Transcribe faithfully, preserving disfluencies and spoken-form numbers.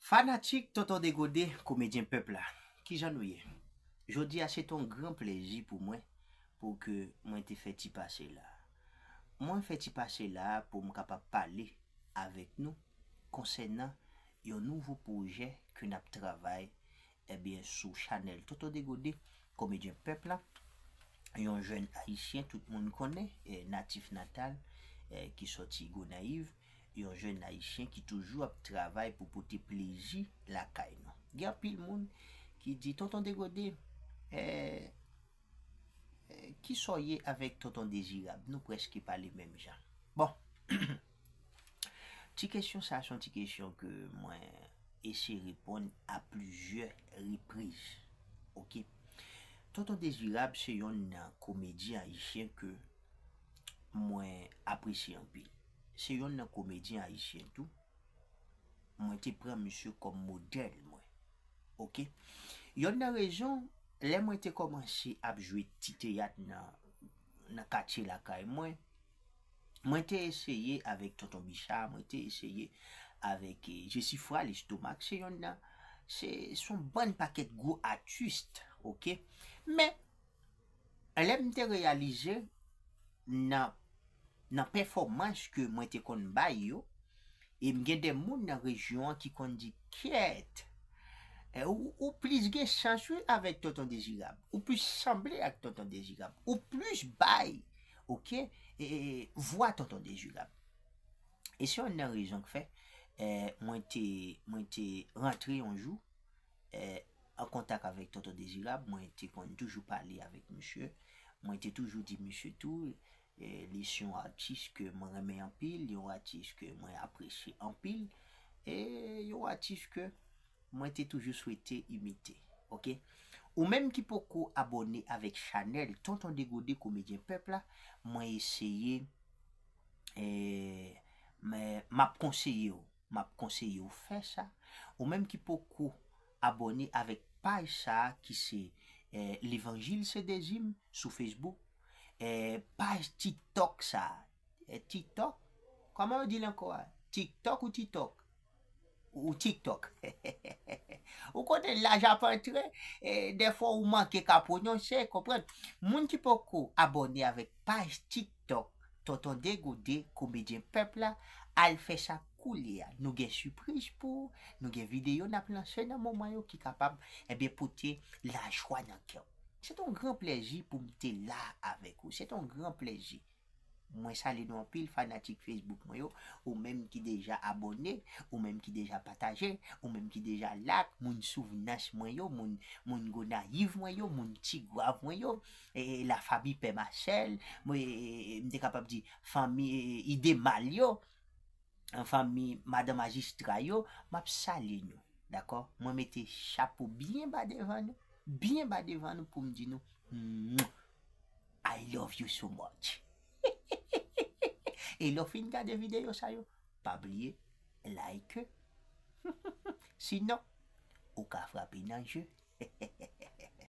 Fanatik Tonton Degode, komedyen pèp la, kijan nou ye? Jodi a se t on gran plezi pou mwen pou ke mwen te fè ti pase la. Mwen fè ti pase la pou m kapab pale avèk nou konsènan yon nouvo pwojè ke n ap travay, ebyen, sou chanèl Tonton Degode, komedyen pèp la, yon jèn ayisyen tout moun konnen, eh, natif natal, eh, ki sòti Gonayiv, yon jèn ayisyen ki toujou ap travay pou pote plezi lakay nou. Gen anpil moun ki di, "Tonton Degode, eh, eh, kisa w ye avèk Tonton Dezirab? Nou prèske pale menm jan." Bon, ti kesyon sa a se yon ti kesyon ke mwen eseye reponn a plizyè repriz. Oke? Tonton Dezirab se yonn nan komedyen ayisyen ke mwen apresye anpil. Se yonn nan komedyen ayisyen tou. Mwen te pran misye kòm modèl mwen. Oke? Yonn nan rezon, lè mwen te kòmanse ap jwe ti teyat nan, nan katye lakay mwen, mwen te eseye avèk Tonton Bicha, mwen te eseye avèk, eh, Jesifra Lestomak, se yonn nan, se, se yon bann pakèt gwo atis, oke? Men, lè m te reyalize nan, nan pèfòmans ke mwen te konn bay yo, e m gen de moun nan rejyon an ki konn di, "Kyèt, eh, ou, ou plis gen chans, wi, avèk Tonton Dezirab. Ou plis sanble ak Tonton Dezirab. Ou plis bay, oke, e, e, vwa Tonton Dezirab." E se yonn nan rezon k fè, eh, mwen te, mwen te rantre yon jou, eh, an kontak avèk Tonton Dezirab, mwen te konn toujou pale avèk misye. Mwen te toujou di misye tou, eh, li se yon atis ke mwen renmen anpil, yon atis ke mwen apresye anpil, e yon atis ke mwen te toujou swete imite. Oke? Ou menm ki poko abòne avèk chanèl Tonton Degode, komedyen pèp la, mwen eseye, eh, men m ap konseye w, m ap konseye w fè sa. Ou menm ki poko abòne avèk paj sa a ki se, eh, Levanjil se dezi m sou Facebook, eh, paj TikTok sa a. Eh, TikTok? Kòman yo di l ankò a? TikTok ou TikTok? Ou TikTok. Ou konnen laj ap antre, eh, dèfwa ou manke ka pwononse, konprann? Moun ki poko abòne avèk paj TikTok Tonton Degode, komedyen pèp la, al fè sa koulye a. Nou gen sipriz pou ou, nou gen videyo n ap lanse nan moman yo ki kapab, ebyen, pote lajwa nan kè w. Se t on gran plezi pou m te la avèk ou. Se t on gran plezi. Mwen salye nou anpil, fanatik Facebook mwen yo, ou menm ki deja abòne, ou menm ki deja pataje, ou menm ki deja like, moun Souvnans mwen yo, moun, moun Gonayiv mwen yo, moun Tigwav mwen yo, e, e, la famille Pè Marcel, mwen, e, e, m te kapab di fanmi, e, Idemal yo, fanmi madan majistra yo, m ap salye nou, dakò? Mwen mete chapo byen ba devan nou, byen ba devan nou pou m di nou, "Mwah, I love you so much." E lè w fin gade videyo sa yo, pa bliye like. Sinon, ou ka frape nan je.